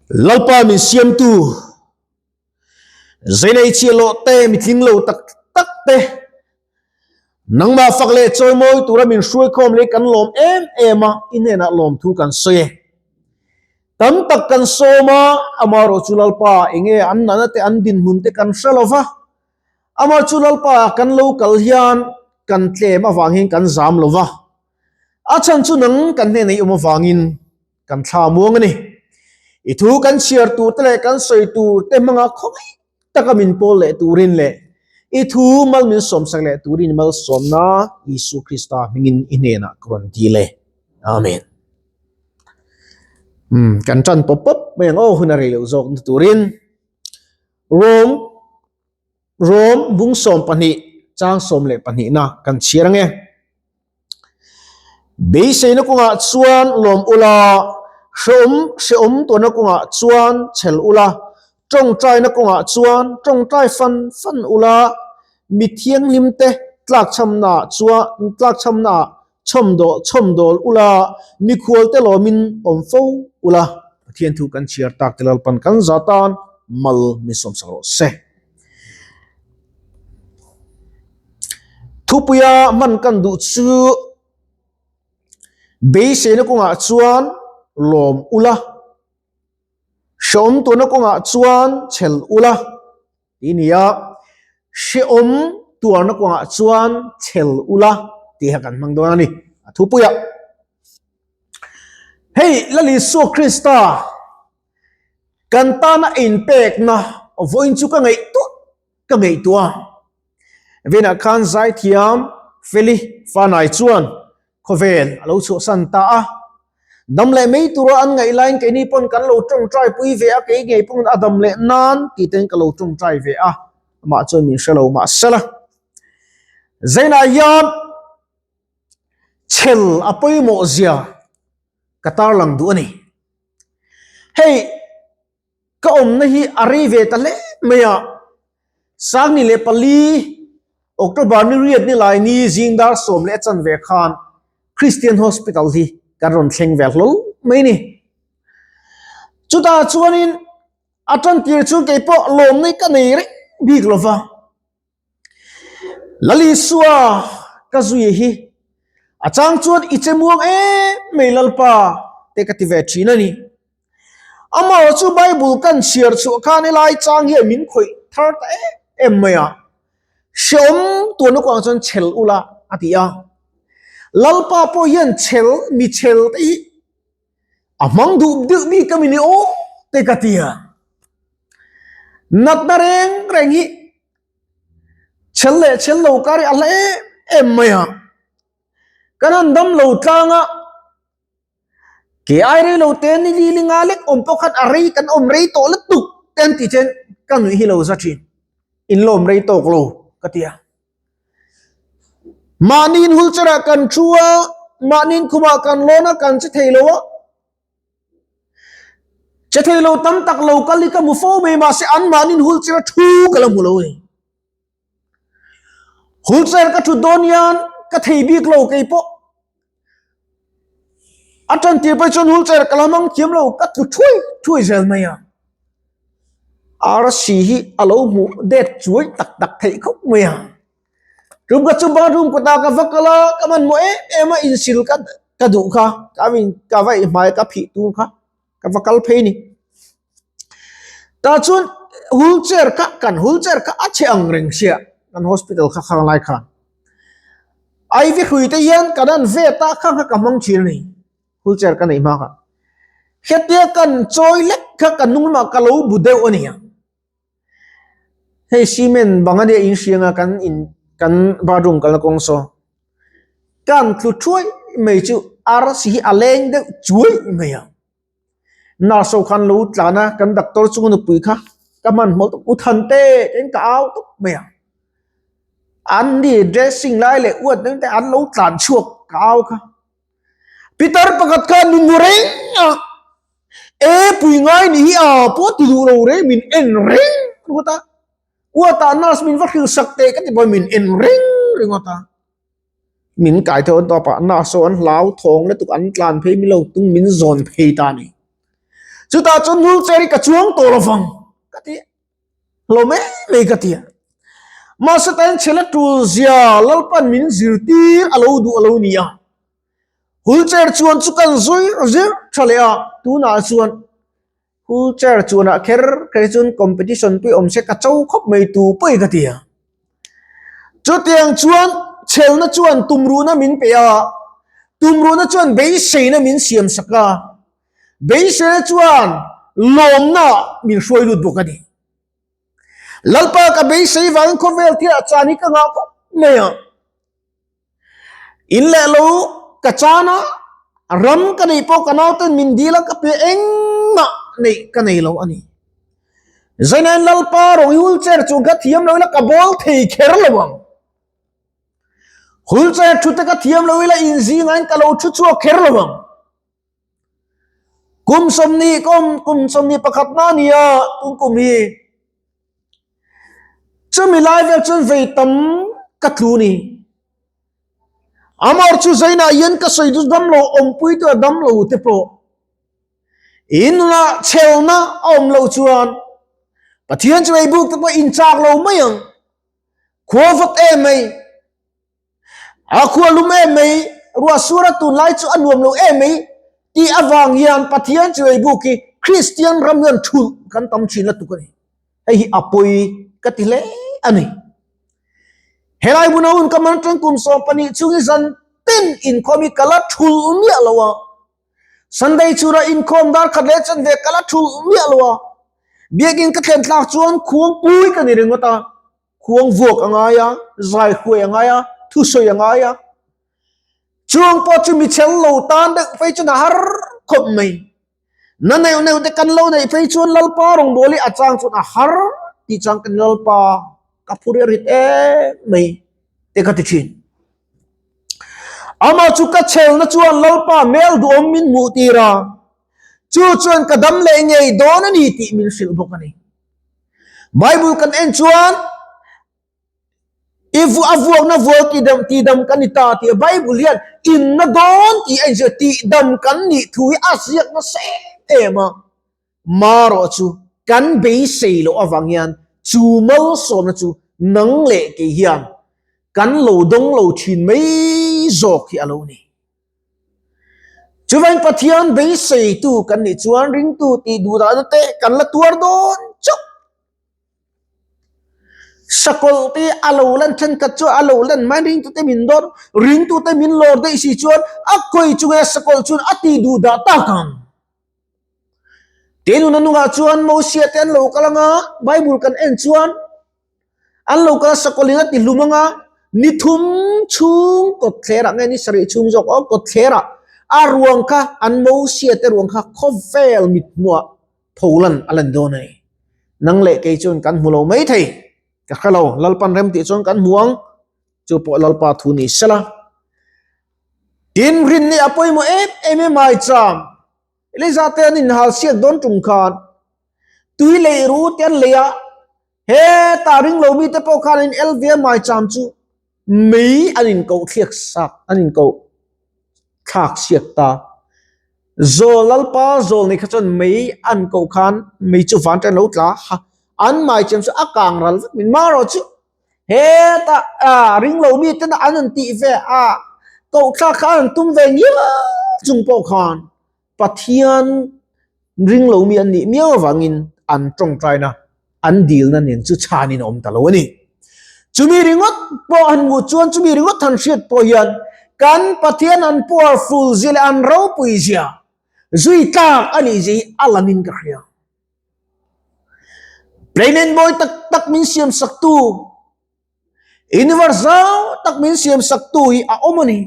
Lalpa min siamtu, zeinei chiah loh te, mitling lo tak tak te, nangmah fak leh chawimawi tura min hruaikhawm leh kan lawm em em a, i hnenah lawmthu kan sawi e. Tam tak kan sawm a, amaherawhchu Lalpa enge an nana te an dinhmun te kan hre lo va, amaherawhchu Lalpa kan lo kal hian kan tlem avangin kan zam lo va, a chhan chu nang kan hnenah i awm avangin Kan thla muang a ni. I thu kan chhiar tur te leh kan sawi tur te hmanga khawngaih taka min pawl leh turin leh i thu mal min sawmsak leh turin malsawmna Isua Krista hmingin i hnenah ka rawn dil e. Amen. Hmm, kan tan pawp pawp mai ang aw hun a rei loh zawk na turin. Rom Rom bung 12 chang 12 na kan chhiar ange. Beiseina kawngah chuan lawm ula, hrehawm hrehawm tuahna kawngah chuan chhel ula, tawngtaina kawngah chuan tawngtai fan fan ula, mi thianghlimte tlakchhamnaah chuan tlakchhamnaah chhawmdaw chhawmdawl ula, mikhualte lawmin awm fo ula. Pathian thu kan chhiar tak te Lalpan kan za tan mal min sawmsak rawh se. Thupuia hman kan duh chu beiseina kawngah chuan lawm ula, hrehawm tuahna kawngah chuan chhel ula tih a ni a, hrehawm tuarna kawngah chuan chhel ula tih kha kan hmang dawn a ni a thupuia. Hei Lal Isua Krista kan tana inpekna vawiin chu ka ngaihtuah ka ngaihtuah a. Venah khan zaithiam Feli Fanai chuan khawvel a lo chhuahsan ta a. Dam leh mai tura an ngaih laiin keini pawn kan lo tawngtai pui ve a, kei ngei pawhin a dam leh nan tih ten ka lo tawngtai ve a, amah chuan min hre lo mahsela. Zainah hian chhel a pawimawh zia ka tarlang duh a ni. Hei ka awmna hi a rei ve ta hle mai a, Sangni leh pali October ni riat ni lai ni zing dar sawm leh a chan ve khan Christian Hospital hi kan rawn thleng ve hlawl mai ni. Chutah chuanin a tantir chu keipawh lawmna hi ka nei reng bik lova. Lalisua ka zui hi a chang chuan i che muang em mai Lalpa te ka ti ve thin a ni. Amah chu Bible kan chhiar chhuah khan helai chang hian min khawih thar ta em em mai a. Hreawm tuahna kawngah chuan chhel ula a ti a. Lalpa pawh hian chhel mi chhel te hi a hmang duh deuh bik a mi ni aw te ka ti a. Natna reng reng hi Chhel leh chhel lo kar hi a hla em em mai a, kan han dam lo tlang a, ke ai rei lo te ni li li nga lek awm pawh khan a rei kan awm rei tawh lutuk te an tih chuan ka nuih hi lo za thin, in lawm rei tawk lo ka ti a. Mahni in wheelchair ah kan thu a, mahni in khumah kan lawn a, kan che thei lo a. Che thei lo tam tak lo kal hi ka hmu fo mai mahse anmahniin wheelchair a thu ka la hmu lo a ni. Wheelchair ka thut dawn hian ka thei bik lo kei pawh. A tan tir pawh chuan wheelchair ka la hmang thiam lo ka tlu thuai thuai zel mai a. Arsi hi a lo hmuh det chuai tak tak theih khawp mai a. Tum ka chu bathroom kawtah ka va kal a, ka hmanhmawh em em a insil ka ka duh kha, ka in ka va ihmai ka phih tur kha ka va kal phei a ni. Tah chuan wheelchair kha kan wheelchair kha a chhe ang reng sia kan hospital kha khang lai khan. Ivy hrui te hian kan han vet a kha kha ka hmang thin a ni wheelchair ka neih hma kha. Hetia kan chawi lek kha ka hnung lamah ka lo bu deuh a ni a. Hei cement bang a nia in hriang a kan in kan bathroom kalna kawng saw kan tlu thuai mai chu arsi hi a leng deuh chuai mai a nurse ho khan lo tlan a kan doctor chunga nupui kha ka hmanhmawh tawp u Thante tiin ka au tawp mai a an ni dressing lai leh uat dang te an lo tlan chhuak ka au kha. Pitar pakhat khan min hmu reng a, e pui ngai ni hi a pawh ti duh lo reng min en reng ringawt a, uatah nurse min va hrilh sak teh ka ti pawh min en reng ringawt a, min kai tho an tawp a nurse ho an hlau thawng lutuk an tlan phei milo tung min zawn phei ta a ni. Chutah chuan wheelchair hi ka chuang tawh lovang ka ti lo mai mai ka ti a. Mahse tain chhela tul zia Lalpan min zirtir a lo duh a lo ni a. Wheelchair chuan chu kan zui zir tha leh a, tunah chuan wheelchair chuanah kher kher hi chuan competition pui awm se ka cho khawp mai tu pawi ka ti a. Chutiang chuan chhelna chuan tumruhna min pe a, tumruhna chuan beiseina min siam sak a, beiseina chuan lawmna min hruai lut bawk a ni. Lalpa ka beisei vangin khawvel thil ah chan hi ka ngah khawp mai a. In leh lo ka chan a, ram ka neih pawh ka nauten min dil a ka pe engmah neih ka nei lo a ni. Zainain Lalpa rawng hi wheelchair chu ka thiam lo ila ka bawl thei kher lo ang. Wheelchair thu te ka thiam lo ila inzingain ka lo thu chhuak kher lo ang. Kum 20 kum kum 21 na nia tung kum hi. Chumi lai vel chuan vei tam ka tlu ni. Amor chu zainah hian ka sawi chu damlo awmpui tu a damlo te pawh. In nunah chhelna a awm loh chuan Pathian chu ei buk te pawh in chak lo mai ang. Khua vawt em mai. A khua lum em mai, ruah sur a tunlai chu a nuam lo em mai tih avang hian Pathian chu ei buk hi Kristian ram hian thulh kan tam thin lutuk a ni. Hei hi a pawi ka ti hle a ni. Helai hmuna hun ka man atang kum 12 chhung hi zan tin inkhawm hi ka la thulh miah lo a. Sunday chhura inkhawm dar khat leh chanve ka la thulh miah lo a. Biakin ka thlen thlak chuan khuangpui ka ni ringawt a. Khuang vuak a ngai a, zai hruai a ngai a, thusawi a ngai a. Chuang pawh chu mi chhel lo tan deuh phei chuan a har khawp mai. Na neuh neuh te kan lo neih phei chuan Lalpa rawngbâwl hi a chang chuan a har tih chang kan Lalpa ka phur i a rit em mai te ka ti thin. Amah chu ka chhelna chuan Lalpa hmel duhawm min hmuh tir a, chu chuan ka dam leh ngei dawn a ni tih min hrilh bawk a ni. Bible kan en chuan i a vuakna vual ti dam ti dam kan ni ta tih Bible hian inna dawn tih a inziak tih dam kan nih thu hi a ziak nasa em em a. Marawh chu kan beisei loh avang hian chu malsawmna chu nang leh kei hian kan lo dawng lo thin mai zawk hi a lo ni. Chuvain Pathian beiseitu kan nih chuan ringtu tih duhdahna te kan la tuar dawn chauh. Sakawlh te a lo lan thenkhat chuan a lo lan mai ringtu te min dawr, ringtu te min lawr daih si chuan a khawi chunga sakawlh chuan a tih duhdah tak ang. Tin, a nungah chuan Mosia te an lo kal anga Bible kan en chuan An lo kal sakawlin a ti hlum anga ni thum chhung kawtthlerah nge ni sarih chhung zawk aw kawtthlerah a ruang kha an Mosia te ruang kha khawvel mit hmuah pholan a lan dawn a ni. Nang leh kei chuan kan hmu lo mai thei. Ka hre lo, Lalpan rem tih chuan kan hmu ang. Chu pawh Lalpa thu ni sela. Tin, rinni a pawimawh em em e maicham. Eliza te an inhal siak dawn tum khan tui lei ru te an lei a, Heta ring lo mite pawh khan in LVM maicham chu mei an in koh thliak sak, an in koh thlak siak ta. Zawl Lalpa zawl nei kha chuan mei an koh khan mei chu van ṭan lo tla ha, an maicham chu a kang ral vek min marawh chu heta ring lo mite na an han tih ve a koh thlak kha an han tum ve ngial chung pawh khan Pathian ring lo mi an nih miau avangin an tawngtaina an dilna nen chu chhanin a awm ta lo a ni. Chumi ringawt pawh han hmuh chuan chumi ringawt han hriat pawh hian kan Pathian an powerful zia leh an ropui zia zui tlak a nih zia hi a langin ka hria. Planet mawi tak tak min siam saktu Universe zau tak min siam saktu hi a awm a ni.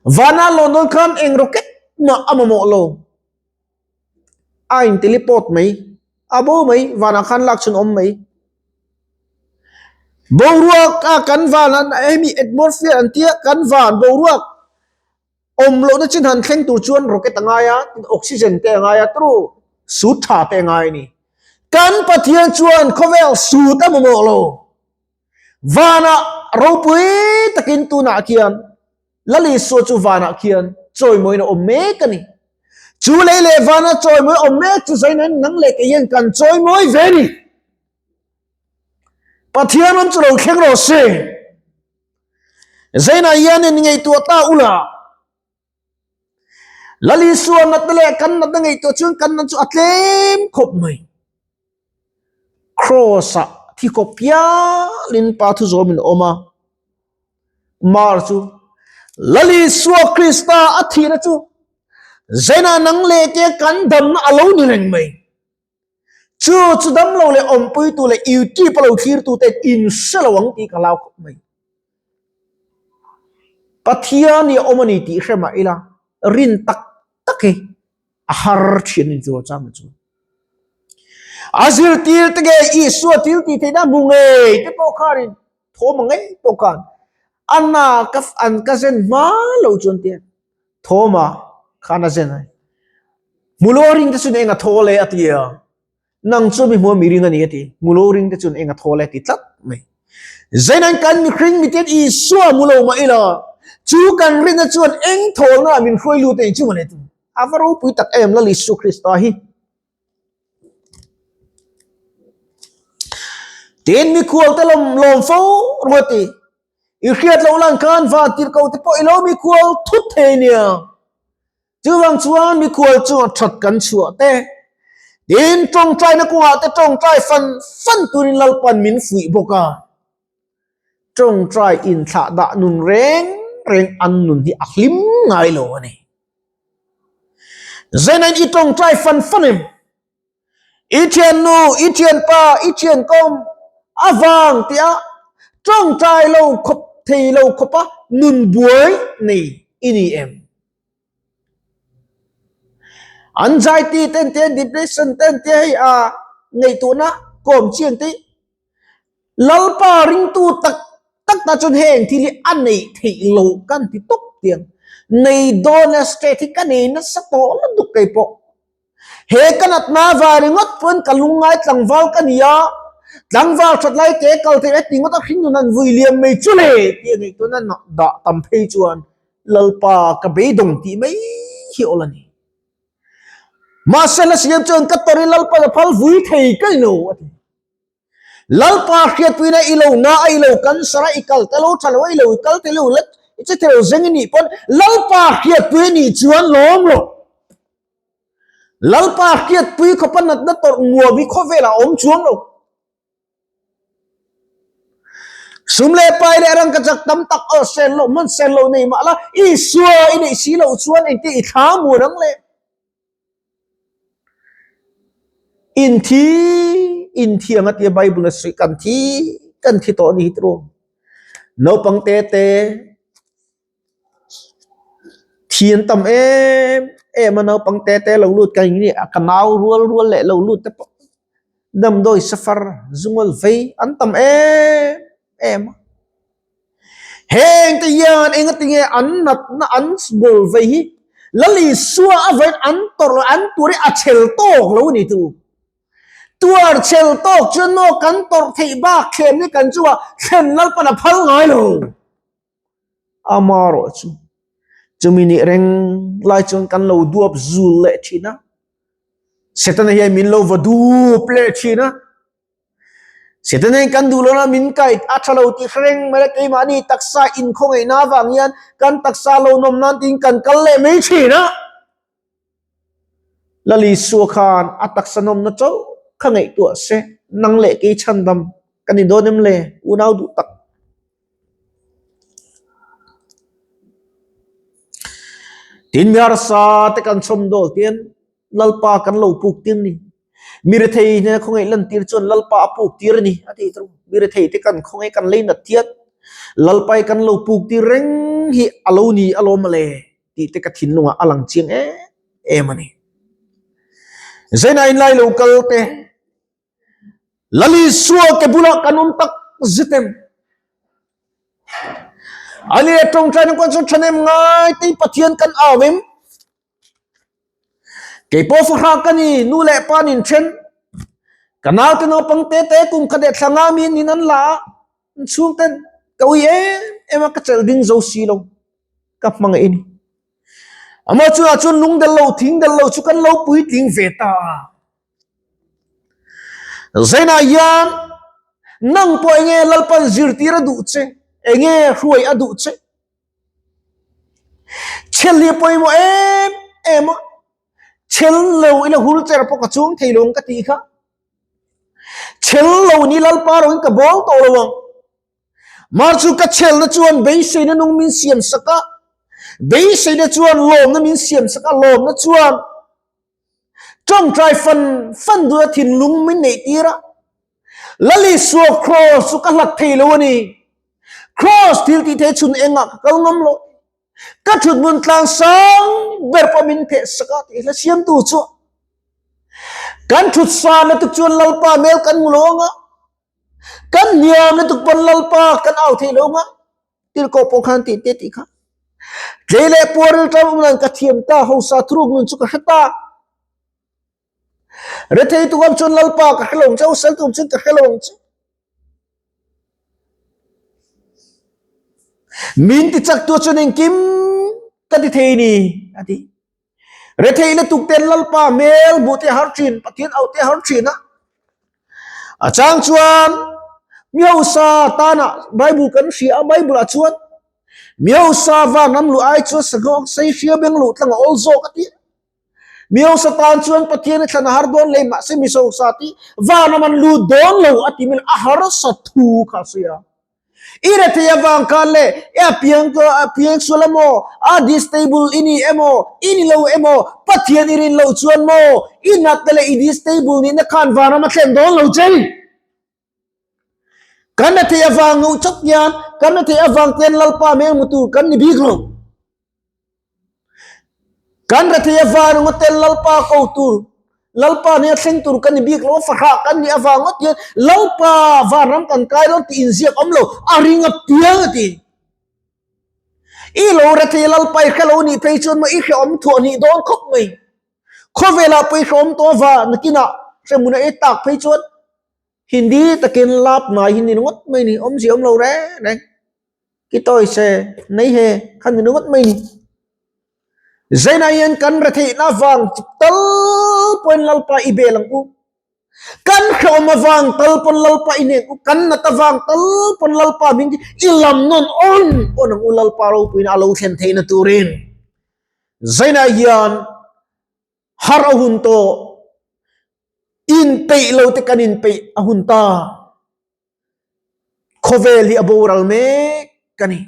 Vana lawn dawn khan eng rocket mah a mamawh lo. A in teleport mai, a bo mai, vanah khan lak chhun awm mai. Boruak a kan van an hemi atmosphere an tia kan van boruak awm lohna chin han thleng tur chuan rocket a ngai a, oxygen te a ngai a, turu sut tha te a ngai a ni. Kan Pathian chuan khawvel sut a mamawh lo. Vanah ropui takin tunah khian Lal Isua chu vanah khian chawimawiin a awm mek a ni. Chu lei leh vana chawimawi awm mek chu zainain nang leh kei hian kan chawimawi ve a ni. Pathian ram chu lo thleng rawh se. Zainah hian in ngaihtuah ta ula. Lal Isua natna leh kan natna ngaihtuah chuan kan natna chu a tlem khawp mai. Cross-ah thi khawp pialin Pa thu zawmin a awm a. Mar chu Lal Isua Krista a thihna chu Zainah nang leh te kan damna a lo ni reng mai. Chu chu damlo leh awmpuitu leh YouTube a lo thlirtu te in hre lo ang tih ka hlau khawp mai. Pathian hi a awm a ni tih hre mah ila rin tak tak hi a har thin a ni chu chang chu. A zirtir te nge Isua thil tih theihna hmu ngei te pawh khanin thawm a ngei pawh khan a na ka an ka zen hma lo chuan tia Thawma khan a zen a, Hmulo ring te chuan eng a thawl e a ti a, nang chu mi hmuh a mi ring a ni a ti, Hmulo ring te chuan eng a thawl e a ti tlat mai. Zeinan kan mihring miten Isua hmu lo mah ila, chu kan rinna chuan eng thawlna ah min hruai lut a ni chu mawle tu. A va ropui tak em Lal Isu Krista hi. Tin mikhual te lawm lawm fo ruati. I hriat loh lan khan van tirh ko te pawh i lo mikhual thut thei nia. Chuvang chuan mikhual chu a that kan chhuah te. Tin tawngtaina kawngah te tawngtai fan fan turin Lalpan min fuih bawk a. Tawngtai inthlah dah nun reng reng an nun hi a hlim ngai lo a ni. Zenain i tawngtai fan fan em? I thiannu, i thianpa, i thiankawm avang tia tawngtai lo khawp thei lo khawpa nun buai nei i ni em? Anxiety te an tia, depression te an tia hei a ngaihtuahna kawm chiang te hi Lalpa ringtu tak tak ta chuan heng thil hi a neih theih loh kan ti tawp tiang. Nei dawn a state hi ka nei nasa tawh lutuk keipawh. He ka natna va ringawt pawn ka lungngai tlangval ka ni a, tlangval that lai te kal theih heti ngawt a hring nun an vui liam mai chu le tih a ngaihtuahna dah tam phei chuan Lalpa ka beidawng tih mai hi awl a ni. Mahse la siam chuan ka tawrh i Lalpa ka phal vui thei ka ni lo a ti. Lalpa hriatpuina i lo na a i lo cancer a i kal te lo tha lo a i lo i kal te lo let i che thei lo zeng i nih pawn Lalpa hriatpui a nih chuan lawm rawh. Lalpa hriatpui khawpa natna tawrh nuam hi khawvelah a awm chuang lo. Sum leh pai leh rangkachak tam tak aw sen loh hman sen loh nei mah la Isua i neih si loh chuan engtin i thla muan ang le. Inthi inthiang a tia Bible a sawi kan thi kan thi tawh a ni hi tiraw. Naupang te te thi an tam em em a naupang te te lo lut ka ni a ka nau rual rual leh lo lut te pawh damdawi safar zungawl vei an tam em em a. Heng te hian engatinge an natna an bawl vei hi Lal Isua a vawiin an tawrh lo an tur hi a chhel tawk lo a ni tu. Tuar chhel tawk chuan maw kan tawrh theih bak thlem hi kan chungah thlen Lalpan a phal ngai lo. Amarawh chu chumi nih reng lai chuan kan lo duap zul leh thin a. Setana hian min lo va dup leh thin a. Setana hian kan duh lohna min kait a tha lo tih hre reng mai la keimahni taksa inkhawngaihna avang hian kan taksa lo nawm nan tiin kan kal leh mai thin a. Lal Isua khan a taksa nawmna chauh kha ngaihtuah se nang leh kei chhandam kan ni dawn em le unau duh tak. Tin mi harsa te kan chhawmdawl tian Lalpa kan lo puk tir ni. Mi rethei hnena khawngaih lantir chuan Lalpa a puk tir a ni a tih chu mi rethei te kan khawngaih kan lei nat thiat Lalpa hi kan lo puk tir reng hi a lo ni alawm le tih te ka thinlungah a lang chiang em em a ni. Zaina inlai lo kal te Lal Isua ke bulah kan awm tak zet em? Ani a tawngtai na kawng chu thahnem ngai te Pathian kan au em? Kei pawh fahrah ka ni, nu leh pa nin then. Ka naute naupang te te kum khat leh thla nga mi nin an la a, an chhungten ka ui em em a ka chelh ding zo si lo, ka hmangaih a ni. Ama chungah chuan lung del lo, thing del lo chu kan lo puitling ve ta a. Zainah hian nang pawh enge Lalpan zirtir a duh che, enge hruai a duh che. Chhel hi a pawimawh em em a, chhel lo ila hul cher pawh ka chuang thei lo ang ka tih kha. Chhel lo ni Lalpa rawngin ka bawl tawh lo ang. Mar chu ka chhelna chuan beiseina nung min siam sak a, beiseina chuan lawmna min siam sak a, lawmna chuan tawngtai fan fan duhna thinlung min neih tir a. Lal Isua Kraws chu ka hlat thei lo a ni. Kraws thil tih thei chhun engah ka kal ngam lo. Ka thut hmun tlang sang ber pawh min pheh sak a tih hla siamtu chu kan thut san lutuk chuan Lalpa hmel kan hmu lo ang a, kan hniam lutuk pawn Lalpa kan au thei lo ang a, tirhkoh pawh khan tih te tih kha. Tlei leh puar rilṭam awm nan ka thiam ta, hausa thuruk nun chu ka hre ta. Rethei tu am chuan Lalpa ka hre lo ang che, hosel tu am chuan ka hre lo ang che. Min ti chak tu chuan engkim ka ti thei ni a ti. Rethei lutuk ten Lalpa hmel hmuh te har thin, Pathian auh te har thin a. A chang chuan mi hausa tana Bible kan hria a, Bible ah chuan mi hausa van ram luh ai chuan sahnawk sei hria beng luh tlang a awl zawk a ti. Mi hausa tan chuan Pathian a thlan a har dawn leh mahse mi hausa tih van a man lut dawn lo a ti min a harsa thu kha a sawi a. I rethei avang khan leh i a piang a piang sual emaw a distable i ni emaw i ni lo emaw Pathian i rin loh chuan maw i natna leh i distable nihna khan vanram a thlen dawn lo che. Kan rethei avang ngauh chawp hian kan rethei avang ten Lalpa hmel hmu tur kan ni bik lo. Kan rethei avang ringawt ten Lalpa ko tur, Lalpa nia thleng tur kan ni bik lo a, fahrah kan nih avang ngawt hian Lalpa vanram kan kai dawn tih inziak awm lo, a ring a piang a ti. I lo rethei Lalpa i hre lo nih phei chuan maw i hrehawm thuah hnih dawn khawp mai. Khawvelah pawh i hrehawm tawh ava nakinah hrehmun a ei tak phei chuan Hindi takin lap ngai hi ni ringawt mai ni, awmzia awm lo reng reng. Ki tawi se, nei he kha ni ringawt mai ni. Zainah hian kan retheihna avang tal pawhin Lalpa i bel ang u. Kan hrehawm avang tal pawn Lalpa i nek u. Kan nat avang tal pawn Lalpa hming hi i lam nawn awn awn ang u Lalpa ropuina a lo thlen theihna turin. Zainah hian har a hun tawh, inpeih lo te kan inpeih a hun ta. Khawvel hi a boral mek a ni.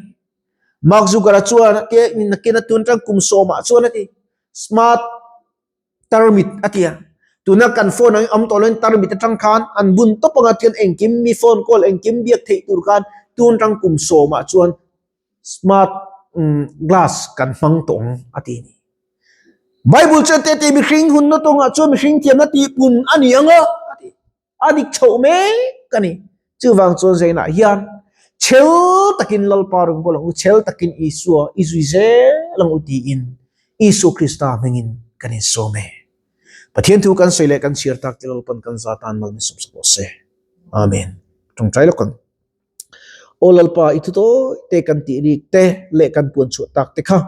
Mark Zucker-a chuan a tia nakin a tun tang kum sawmah chuan a ti smart tarmit a ti a. Tuna kan phone ang awm tawh loin tarmit atang khan an bun tawp anga chuan engkim mi phone call engkim biak theih tur khan tun tang kum sawmah chuan smart glass kan hmang tawh ang a ti a ni. Bible chuan tete mihring hun na tawngah chuan mihring thiamna tihpun a ni ang a a ti. A dik chhoh mek a ni. Chuvang chuan Zainah hian chhel takin Lalpa rawn bawl ang u, chhel takin Isua i zui zel ang u tiin Isua Krista hmingin kan insawm e. Pathian thu kan sawi leh kan chhiar tak te Lalpan kan za tan mal min sawmsak rawh se. Amen. Tawngtai lawk ang. Aw Lalpa, i thu tawi te kan tih rik te leh kan puan chhuah tak te kha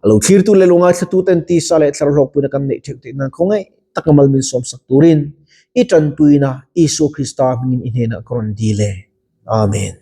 a lo thlirtu leh lo ngaithlatu ten tisa leh thlar hlawkpuina kan neih theuh theih nan khawngaih taka mal min sawmsak turin i tanpuina Isua Krista hmingin i hnenah ka rawn dil e. Amen.